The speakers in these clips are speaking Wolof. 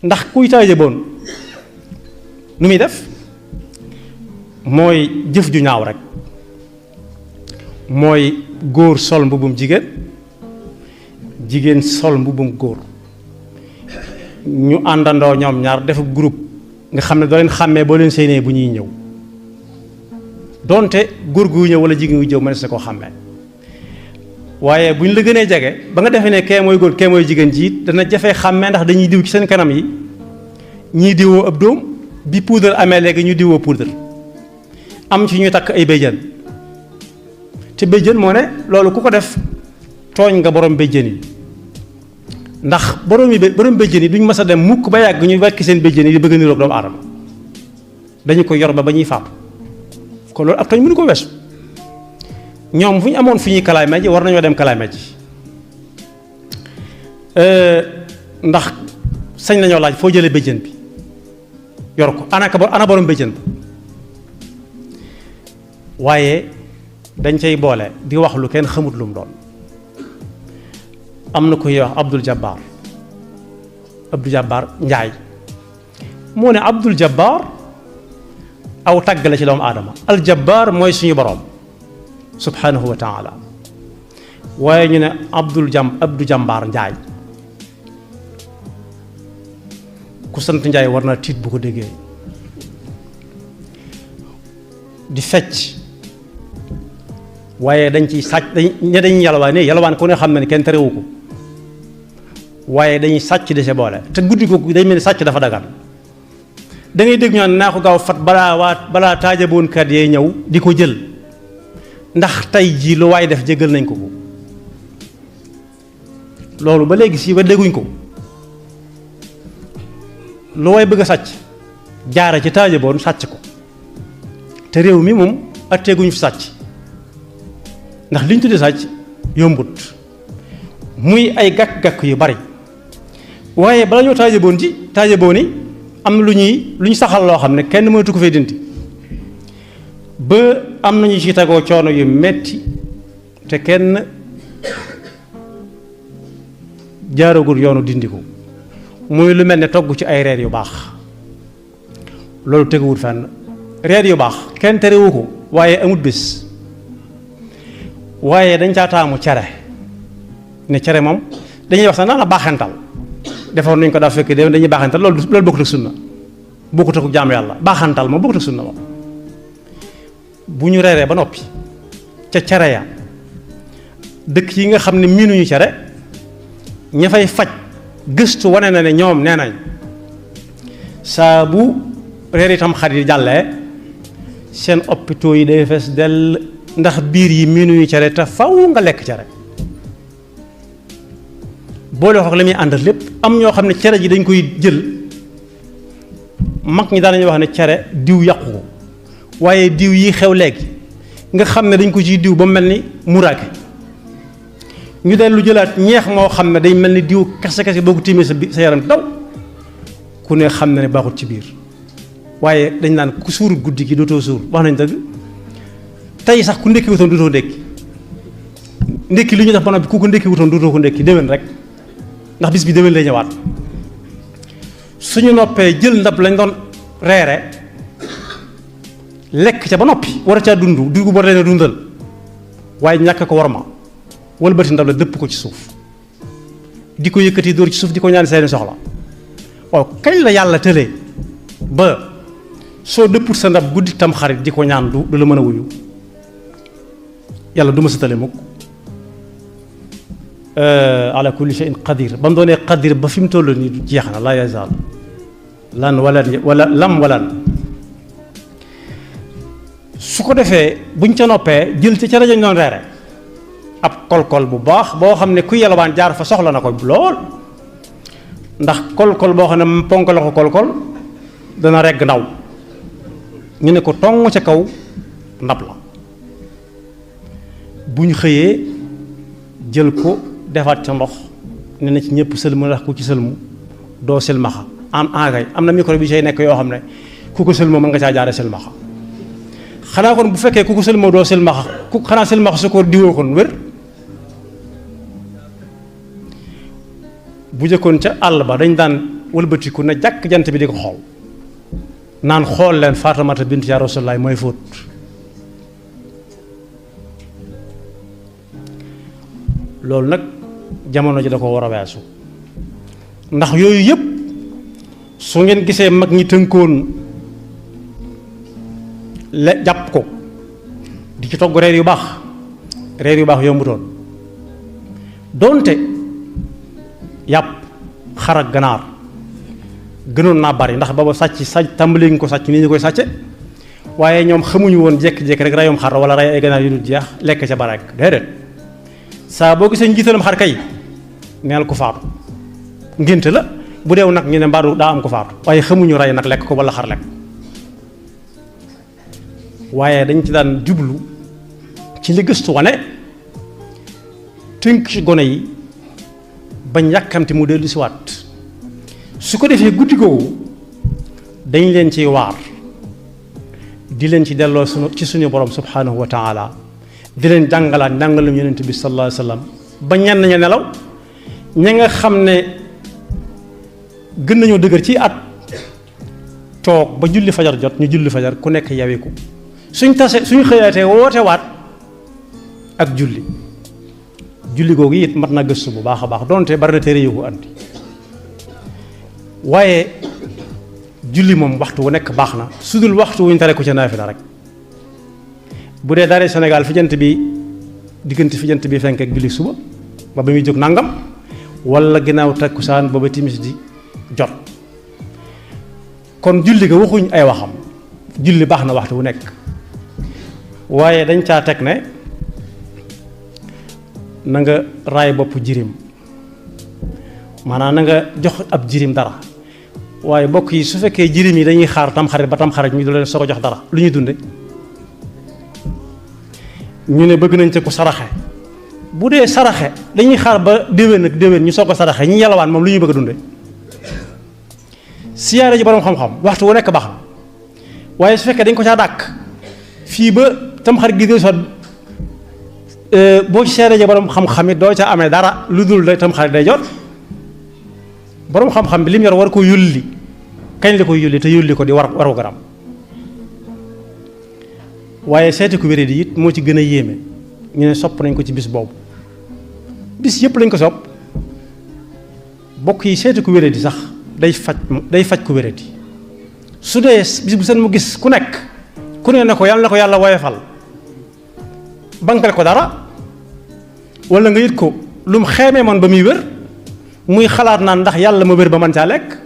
ndax kuy taajaboon nu muy def mooy jëf ju ñaaw rek mooy góor sol mbubum jigéen jigéen sol mbubum góor ñu àndandoo ñoom ñaar def groupe nga xam ne doo leen xàmmee boo leen séenee bu ñuy ñëw donte góor gu ñëw wala jigéen gu ñëw mënees na koo xàmmee waaye bu ñu la gënee jege ba nga defee ne kee mooy góor kee mooy jigéen ji dana jafee xàmmee ndax dañuy diw ci seen kanam yi ñii diwoo ab doom bi poudre amee léegi ñu diwoo poudre am ci ñu takk ay béjjën te béjjën moo ne loolu ku ko def tooñ nga borom béjjën yi ndax borom béjjën yi duñ mës a dem mukk ba yàgg ñu wekk seen béjjën yi di bëgg a niroog doomu aadama dañu ko yor ba ñuy faatu kon loolu ab tooñ mënu ko weesu ñoom fu ñu amoon fu ñuy kalaame ji war nañoo dem kalaame ji ndax sañ nañoo laaj foo jëlee béjjën bi yor ko ana borom béjjën ba waaye dañ cay boole di wax lu kenn xamut lu mu doon am na ku ñuy wax Abdul Jabbar Njaay moo ne Abdul Jabbar aw tagg la ci doomu aadama al Jabbar mooy suñu borom subhanahu wa taala waaye ñu ne Abdou Jàmbaar Njaay ku sant Njaay war na tiit bu ko déggee di fecc waaye dañ ciy sàcc dañuy yalwaan ku ne xam na ne kenn terewu ko waaye dañuy sàcc de se boole te guddi ko day mel ni sàcc dafa dagan da ngay dégg ñaan naa ko gaaw fat balaa taajaboon kat yee ñëw di ko jël ndax tey jii lu waay def jégal nañ ko ko loolu ba léegi si ba dégguñ ko lu waay bëgg a sàcc jaara ci taajaboon sàcc ko te réew mi moom atteeguñu fi sàcc ndax liñ tuddee sàcc yombut muy ay gàkk-gàkk yu bari waaye bala ñoo taajaboon yi am na lu ñu saxal loo xam ne kenn mënatu ko fee dindi ba am nañu ci tegoo coono yu metti te kenn jaaragul yoonu dindi ko muy lu mel ne togg ci ay reer yu baax loolu teguwul fenn reer yu baax kenn terewu ko waaye amut bés waaye dañ caa taamu cere ne cere moom dañuy wax sax naa la baaxental defoon nañ ko daa fekk dañuy baaxental loolu bokkut ak sunna bokkut ak jaamu yàlla baaxantal moom bokkut ak sunna moom bu ñu reeree ba noppi ca cere ya dëkk yi nga xam ne miinuñu cere ña fay faj gëstu wane na ne ñoom nee nañ saa bu reer itam xarit yi jàllee seen hôpitaux yi day fees dell ndax biir yi miinuñu cere te faw nga lekk cere boole wax la muy àndal lépp am ñoo xam ne cere ji dañ koy jël mag ñi daanañu wax ne cere diw yàqu ko waaye diw yi xew léegi nga xam ne dañ ko ciy diw ba mel ni muraake ñu dellu jëlaat ñeex moo xam ne day mel ni diw kese boo ko tiimee sa yaram daw ku ne xam ne baaxut ci biir waaye dañ naan ku suur guddi gi dootoo suur wax nañ dëgg tey sax ku ndekki wutoon dootoo ndekki ndekki li ñu def ba noppi ku ko ndekki wutoon dootoo ko ndekki déwén rek ndax bis bi déwén lay ñëwaat suñu noppee jël ndab lañ doon reere lekk ca ba noppi war a caa dund dugub war leen a dundal waaye ñàkk ko war ma wëlbati ndab la dëpp ko ci suuf di ko yëkkati dóor ci suuf di ko ñaan seeni soxla waaw kañ la yàlla tëlee ba soo dëpput sa ndab guddi tam xarit di ko ñaan du la mën a wuyu yàlla du ma sa tële mukk ala kulli shay'in qadir ba mu doonee qadir ba fi mu toll nii jeex na la yazal lan wala lam walan su ko defee buñ ca noppee jël ci ca rajo ñu doon reere ab kolkol bu baax boo xam ne ku yelwaan jaar fa soxla na ko lool ndax kolkol boo xam ne ponk la ko kolkol dana regg ndaw ñu ne ko tong ca kaw ndab la bu ñu xëyee jël ko defaat ca ndox ne na ci ñëpp sëlmu ndax ku ci sëlmu doo sëlmaxa am engrais am na micro bi say nekk yoo xam ne ku ko sëlmoo mën nga caa jaare sëlmaxa xanaa kon bu fekkee ku ko sëlmoo doo sëlmaxa ku xanaa sëlmaxa su ko diwoo kon wér bu jëkkoon ca àll ba dañ daan wëlbatiku na jàkk jant bi di ko xool naan xool leen Faatimata bint yaa Rasulullaah mooy fóot loolu nag jamono ji da ko war a weesu ndax yooyu yëpp su ngeen gisee mag ñi tënkoon jàpp ko di ci togg reer yu baax yombutoon doonte yàpp xar ak ganaar gënoon naa bari ndax booba sàcc tàmbali nga ko sàcc nii ñu koy sàcce waaye ñoom xamuñu woon jékki-jékki rek rayum xar wala ray ay ganaar yu dul jeex lekk ca barek déedéet saa boo gisee njiitalam xar kay neel ko faatu ngénte la bu deew nag ñu ne mbaadu daa am ko faatu waaye xamuñu ray nag lekk ko wala xar lekk waaye dañ ci daan jublu ci li gëstu wane tënk ci gone yi bañ yàkkamti mu dellu si waat su ko defee guddi googu dañ leen ciy waar di leen ci delloo ci suñu borom subhanahu wa taala di leen jàngalaat njàngalum yonent bi sallallahu alayhi wa sallam ba ñenn ña nelaw ña nga xam ne gën nañoo dëgër ci at toog ba julli fajar jot ñu julli fajar ku nekk yawiku suñ xëyaatee woote waat ak julli googu it mat na gëstu bu baax a baax donte bari na téere yu ko andi waaye julli moom waxtu wu nekk baax na su dul waxtu wuñ tere ko ca naafila rek bu dee daree Sénégal fi jant bi diggante fi jant bi fenk ak julli suba ba muy jóg nangam wala ginnaaw takkusaan ba timis di jot kon julli ga waxuñ ay waxam julli baax na waxtu wu nekk waaye dañ caa teg ne na nga raay bopp jirim maanaam na nga jox ab jirim dara waaye bokk yi su fekkee jirim yi dañuy xaar tamxarit ba tamxarit ñu du leen soo ko jox dara lu ñuy dunde ñu ne bëgg nañ ca ko saraxe bu dee saraxe dañuy xaar ba déwén ak déwén ñu soo ko saraxe ñi yalawaan moom lu ñuy bëgg a dunde siyaare ji borom xam-xam waxtu wu nekk baax na waaye su fekkee dañ ko caa dàkk fii ba tamxarit gi dee sot boo ci siyaare ji borom xam-xam it doo ca amee dara lu dul day tamxarit day jot borom xam-xam bi lim yor war ko yulli kañ la koy yulli te yulli ko di waru garam waaye seeti ku wéré di it moo ci gën a yéeme ñu ne sopp nañ ko ci bis boobu bis yëpp lañ ko sopp bokk yi seeti ku wéré di sax day faj ku wéré di su dee bis bu seen mu gis ku nekk ku ne ko yàlla na ko yàlla woyefal bankal ko dara wala nga yit ko lu mu xeemee man ba muy wér muy xalaat naan ndax yàlla ma wér ba man caa lekk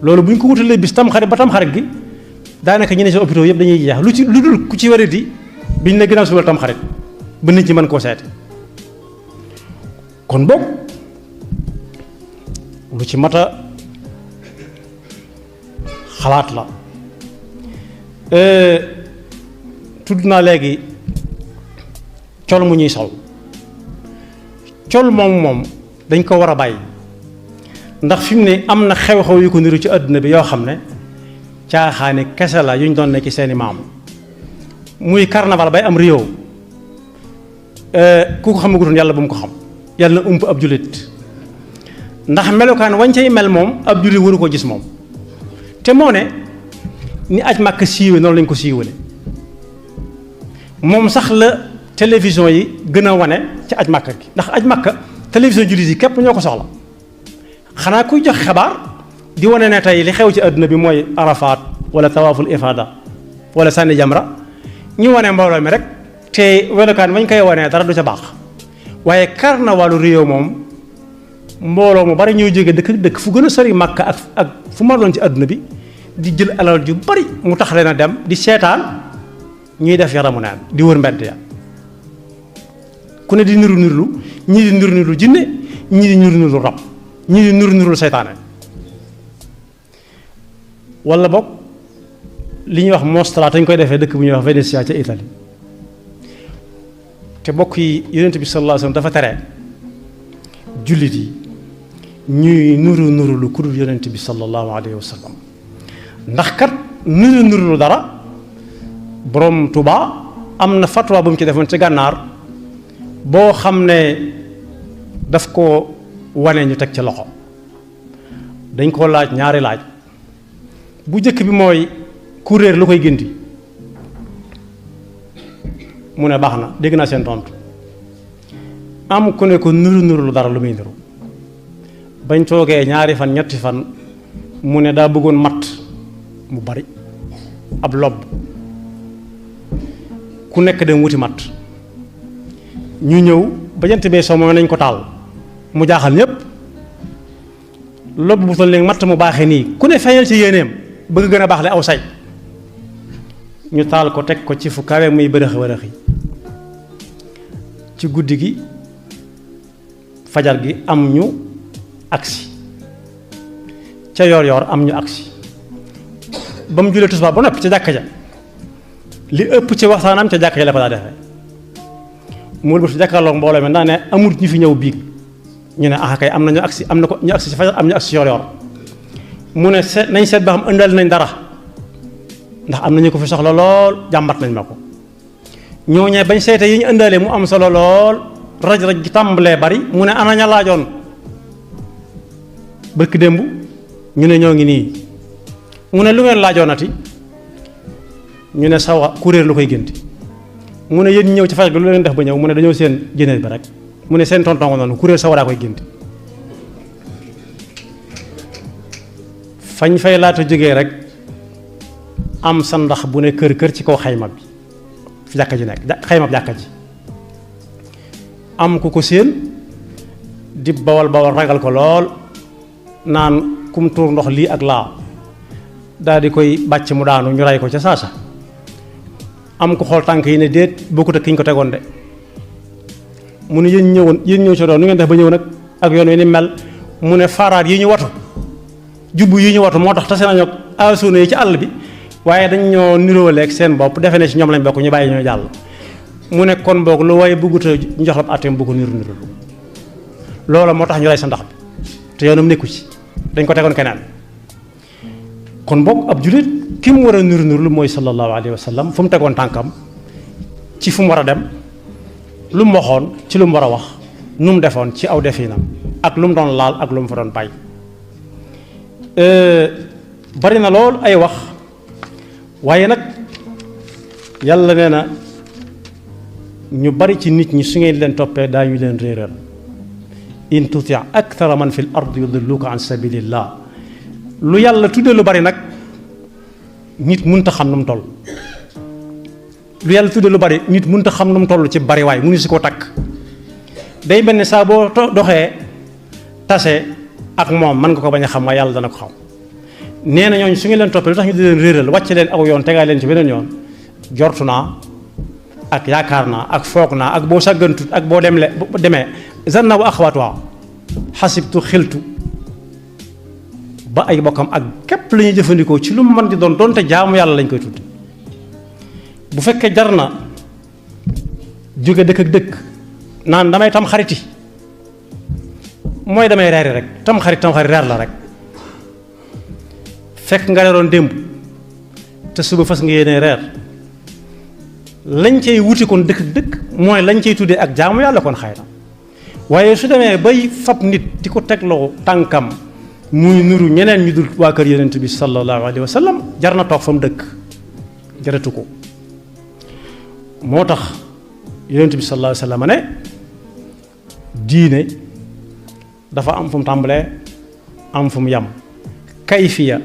loolu bu ñu ko wutalee bis tamxarit ba tamxarit gi daanaka ñu ne si hôpital yëpp dañuy jeex lu dul ku ci wér di biñ ne ginnaaw suba tamxarit ba nit ñi mën koo seeti kon boog lu ci mata xalaat la tudd naa léegi col mu ñuy sol col moom dañ ko war a bàyyi ndax fi mu ne am na xew-xew yu ko niru ci àdduna bi yoo xam ne caaxaani kese la yuñ doon ne ci seeni maam muy carnaval bay am Rio ku ko xamagutoon yàlla bu mu ko xam yàlla na ump ab jullit ndax melokaan wañ cay mel moom ab jullit waru ko gis moom te moo ne ni aj màkk siiwe noonu lañ ko siiwale moom sax la télévision yi gën a wane ci aj màkk gi ndax aj màkk télévision jullit yi képp ñoo ko soxla xanaa kuy jox xabaar di wane ne tey li xew ci àdduna bi mooy Arafat wala tawaaful ifada wala sànni jamra ñu wane mbooloo mi rek te welokaan bañ koy wanee dara du ca baax waaye carnavalu Rio moom mbooloo mu bari ñoo jóge dëkk fu gën a sori Makka ak fu ma doon ci àdduna bi di jël alal ju bari mu tax leen a dem di seetaan ñuy def yaramu neen di wër mbedd ya ku ne di niru nirulu ñii di niru niru jinne ñii di niru niru rab ñii di niru niru seytaane wala boog li ñuy wax Mostra dañ koy defee dëkk bu ñuy wax Venezia ca Italie te bokk yi yonent bi sallallahu alayhi wasallam dafa tere jullit yi ñuy nuru nuru lu ku dul yonent bi sallallahu alayhi wasallam ndax kat nuru nuru lu dara borom Tuuba am na fatwa bu mu ci defoon ci gànnaar boo xam ne daf ko wane ñu teg ci loxo dañ koo laaj ñaari laaj bu njëkk bi mooy ku réer lu koy gindi mu ne baax na dégg naa seen tontu am ku ne ko nuru lu dara lu muy niru bañ toogee ñaari fan ñetti fan mu ne daa bëggoon matt mu bari ab lobb ku nekk dem wuti matt ñu ñëw ba jant bee soo mooy nañ ko taal mu jaaxal ñépp lobb bu toll léegi matt mu baaxee nii ku ne feeñal ci yéeneem bëgg gën a baax le aw say ñu taal ko teg ko ci fu kawe muy bërëxi ci guddi gi fajar gi am ñu agsi ca yoor am ñu agsi ba mu julee tisbaar ba noppi ca jàkka ja li ëpp ci waxtaanam ca jàkka ja la ko daa defee mu bu jàkkaarloog mbooloo mi ndax ne amul ñu fi ñëw biig ñu ne ah kay am na ñu agsi am na ko ñu agsi ci fajar am ñu agsi ci yoor mu ne nañ seet ba xam ëndal nañ dara ndax am nañu ko fi soxla lool jàmbat nañ ma ko ñooñee bañ seete yi ñu ëndalee mu am solo lool raj-raj gi tàmbalee bari mu ne ana ña laajoon bëkk démb ñu ne ñoo ngi nii mu ne lu ngeen laajoonati ñu ne sawa kuréer lu koy génti mu ne yéen ñëw ci faj gi lu leen def ba ñëw mu ne dañoo seen génnéet bi rek mu ne seen tontongo noonu kuréer sawaraa koy génti fañ fay laata jógee rek am sa ndax bu ne kër ci kaw xayma bi fi jàkka ji nekk xayma bi jàkka ji am ku ko séen di bawal ragal ko lool naan kum tuur ndox lii ak laa daal di koy bàcc mu daanu ñu rey ko ca saasa am ku xool tànk yi ne déet bokkut ak ki ñu ko tegoon de mu ne yéen ñëw ci doon nu ngeen def ba ñëw nag ak yoon wi ni mel mu ne faaraat yi ñu watu jubbu yi ñu watu moo tax tase nañu ak asuna yi ci àll bi waaye dañ ñoo niroole ak seen bopp defe ne ci ñoom lañ bokk ñu bàyyi ñoo jàll mu ne kon boog lu waaye bëgguta ñu jox la àtteem bëgg niru loola moo tax ñu rey sa ndax bi te yoonam nekku ci dañ ko tegoon keneen kon boog ab jullit ki mu war a niru lu mooy sallallahu alayhi wa sallam fu mu tegoon tànkam ci fu mu war a dem lu mu waxoon ci lu mu war a wax nu mu defoon ci aw definam ak lu mu doon laal ak lu mu fa doon bàyyi bari na lool ay wax waaye nag yàlla nee na ñu bari ci nit ñi su ngeen leen toppee daañu leen réeral in tuti akthara man fil ardi yudilluka an sabilillah lu yàlla tuddee lu bari nag nit mënta xam nu mu toll lu yàlla tuddee lu bari nit mënta xam nu mu toll ci bari waay mënu si ko takk day mel ni saa boo doxee tase ak moom mën nga ko bañ a xam waaye yàlla dana ko xam nee na ñooñu su ngeen leen toppee lu tax ñu di leen réeral wàcce leen aw yoon tegaay leen ci beneen yoon jortu naa ak yaakaar naa ak foog naa ak boo sàggantut ak boo demee zanna wa axawatuha xasibtu xiltu ba ay bokkam ak képp la ñuy jëfandikoo ci lu mu mën di doon doonte jaamu yàlla lañ koy tudd bu fekkee jar na jóge dëkk ak dëkk naan damay tam xariti mooy damay reeri rek tam xarit reer la rek fekk nga reeroon démb te suba fas nga yéene reer lañ cay wuti kon dëkk dëkk mooy lañ cay tuddee ak jaamu yàlla kon xëy na waaye su demee bay fab nit di ko tegloo tànkam muy nuru ñeneen ñu dul waa kër yonent bi sallallahu alayhi wa sallam jar na toog fa mu dëkk jaratu ko moo tax yonent bi sallallahu alayhi wa sallam ne diine dafa am fu mu tàmbalee am fu mu yam kayfiya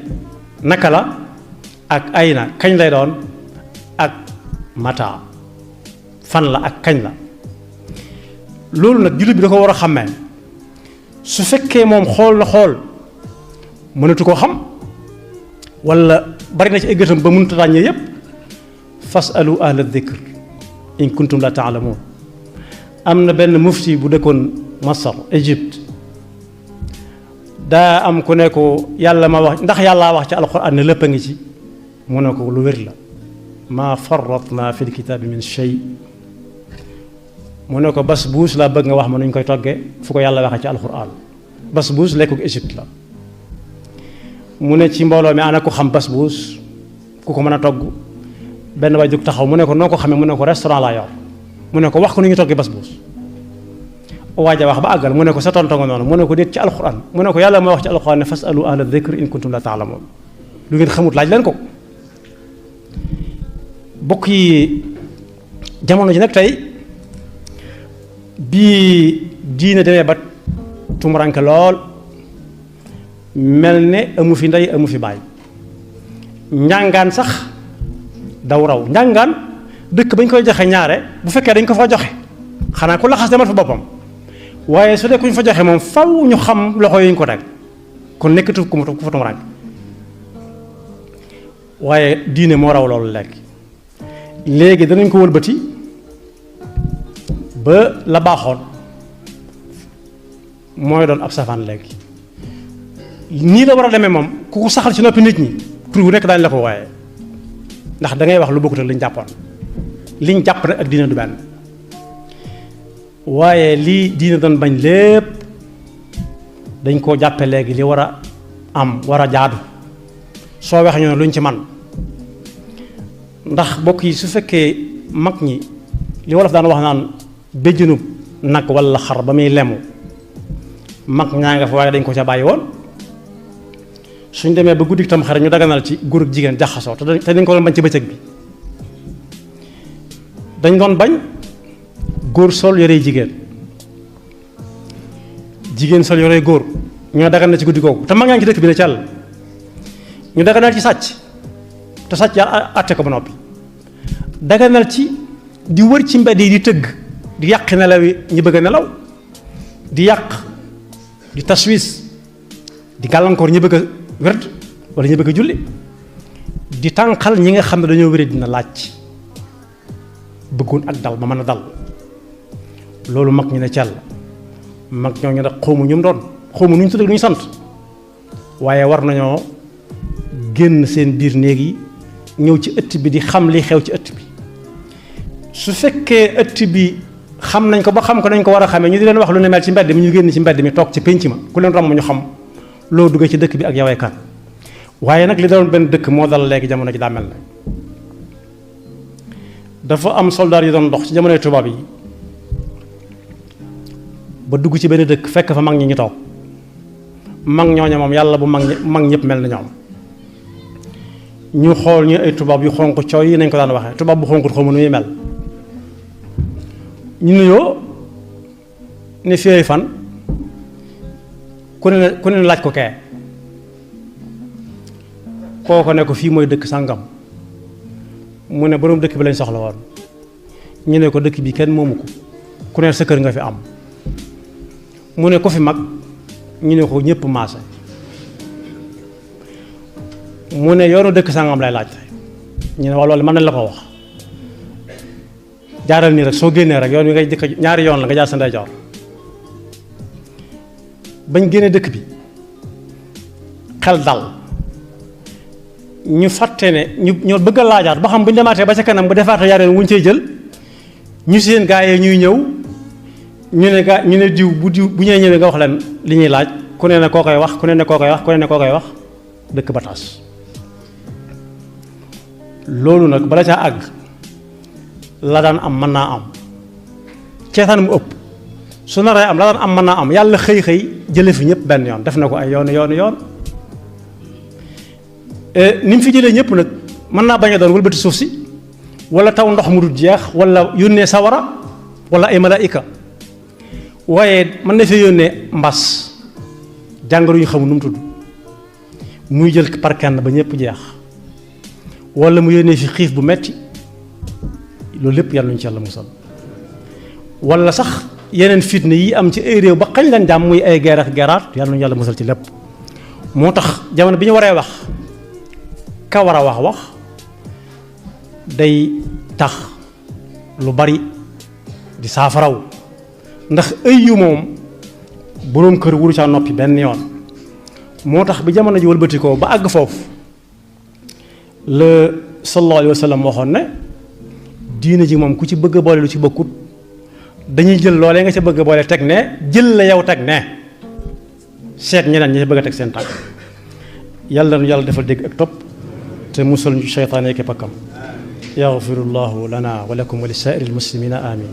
naka la ak ayna kañ lay doon ak mata fan la ak kañ la loolu nag jullit bi da ko war a xàmmee su fekkee moom xool na xool mënatu koo xam wala bari na ci ay gëtam ba mënut a ràññee yépp fasalu ahla dhikr in kuntum la taalamuun am na benn mufti bu dëkkoon Masar Égypte daa am ku ne ko yàlla ma wax ndax yàllaa wax ci alxuraan ne lépp a ngi ci mu ne ko lu wér la maa farratna fi lkitaabi min shay mu ne ko bas buus laa bëgg nga wax ma nuñ koy toggee fu ko yàlla waxee ci alxuraan bas buus lekku Égypte la mu ne ci mbooloo mi ana ko xam bas buus ku ko mën a togg benn waay jóg taxaw mu ne ko noo ko xamee mu ne ko restaurant laa yor mu ne ko wax ko nu ñu toggee bas buus waaja wax ba àggal mu ne ko sa tonto nga noonu mu ne ko déet ci alquran mu ne ko yàlla moo wax ci alquran ne fasalu ahla dhikri in kuntum la ta'lamun lu ngeen xamut laaj leen ko. bokk yi jamono ji nag tey bii diine demee ba tumuranke lool mel ne amu fi ndey amu fi baay njàngaan sax daw raw njàngaan dëkk bañ koy joxe ñaare bu fekkee dañ ko fa joxe xanaa ku laxas demal fa boppam waaye su dee kuñ fa joxe moom faw ñu xam loxo yi ñu ko teg kon nekkatu ku fa tumuranke waaye diine moo raw loolu léegi danañ ko wëlbati ba la baaxoon mooy doon ab safaan léegi nii la war a demee moom ku ko saxal ci noppi nit ñi tur bu nekk daañu la ko waaye ndax da ngay wax lu bokkut ak liñ jàppoon liñ jàpp nag ak diine du benn waaye lii diine doon bañ lépp dañ koo jàppe léegi li war a am war a jaadu soo waxee ñu ne luñ ci man ndax bokk yi su fekkee mag ñi li wolof daan wax naan béjjënub nag walla xar ba muy lemu mag ñaa nga fa waaye dañ ko ca bàyyi woon suñ demee ba guddi tam xarit ñu daganal ci góor ak jigéen jaxasoo te dañ ko doon bañ ci bëccëg bi dañ doon bañ góor sol yore jigéen jigéen sol yore góor ñoo daganal ci guddi googu te mag ñaa ngi ci dëkk bi ne càll ñu daganal ci sàcc te sàcc yàlla àtte ko ba noppi daganal ci di wër ci mbedd yi di tëgg di yàq nelaw yi ñi bëgg a nelaw di yàq di taswis di gàllankoor ñi bëgg a werd wala ñi bëgg a julli di tànqal ñi nga xam ne dañoo wéri dina laaj bëggoon ak dal ba mën a dal loolu mag ñu ne cell mag ñoo ñu ne xawma ñu doon xawma nu ñu tudd lu ñu sant waaye war nañoo génn seen biir néeg yi ñëw ci ëtt bi di xam li xew ci ëtt bi su fekkee ëtt bi xam nañ ko ba xam ko nañ ko war a xamee ñu di leen wax lu ne mel ci mbedd mi ñu génn ci mbedd mi toog ci pénc ma ku leen romb ñu xam loo duggee ci dëkk bi ak yawee kan waaye nag li doon benn dëkk moo dal léegi jamono ji daa mel ne dafa am soldaar yi doon dox ci jamonoy tubaab yi ba dugg ci benn dëkk fekk fa mag ñi ñu toog mag ñooña moom yàlla bu mag ñëpp mel na ñoom ñu xool ñu ay tubaab yu xonq cooy yi nañ ko daan waxee tubaab bu xonqut xamu nu muy mel ñu nuyoo ne fii fan ku ne laaj ko kee kooko ne ko fii mooy dëkk sàngam mu ne boroom dëkk bi lañ soxla woon ñu ne ko dëkk bi kenn moomu ko ku ne sa kër nga fi am mu ne ko fi mag ñu ne ko ñëpp maase mu ne yoonu dëkk sàngam lay laaj ñu ne waa loolu mën nañ la ko wax jaaral nii rek soo génnee rek yoon wi ngay dëkk ñaari yoon la nga jaar sa ndeyjoor bañ génnee dëkk bi xel dal ñu fàtte ne ñu bëgg a laajaat ba xam bu ñu demaatee ba ca kanam bu defaatee yaar yoon wuñ cey jël ñu seen gaa yi ñuy ñëw ñu ne diw bu ñee ñëwee nga wax leen li ñuy laaj ku ne koo koy wax ku ne koo koy wax ku ne koo koy wax dëkk ba tas loolu nag bala caa àgg la daan am mën naa am ceetaan mu ëpp su naree am la daan am mën naa am yàlla xëy jële fi ñëpp benn yoon def na ko ay yoon ni mu fi jëlee ñëpp nag mën naa bañ a doon wëlbati suuf si wala taw ndox mu dul jeex wala yónnee sawara wala ay malaayika waaye mën na fi yónnee mbas jàngoro yu xamul nu mu tudd muy jël par kenn ba ñëpp jeex wala mu yónnee fi xiif bu metti loolu lépp yàlla nañu ci yàlla musal wala sax yeneen fitna yi am ci ay réew ba xañ leen jàmm muy ay guerre ak guerraat yàlla nañu yàlla musal ci lépp moo tax jamono bi ñu waree wax ka war a wax day tax lu bari di saafaraw ndax ay yu moom boroom kër wuru caa noppi benn yoon moo tax bi jamono ji wëlbatikoo ba àgg foofu la sallallahu alayhi wa sallam waxoon ne diine ji moom ku ci bëgg a boole lu ci bokkut dañuy jël loolee nga ca bëgg a boole teg ne jël la yow teg ne seet ñeneen ñi ca bëgg a teg seen tànk yàlla nu yàlla defal dégg ak topp te musal ñu seytaane ki pakkam yaxfirullahu lana wa lakum wa li saa'iril muslimina amin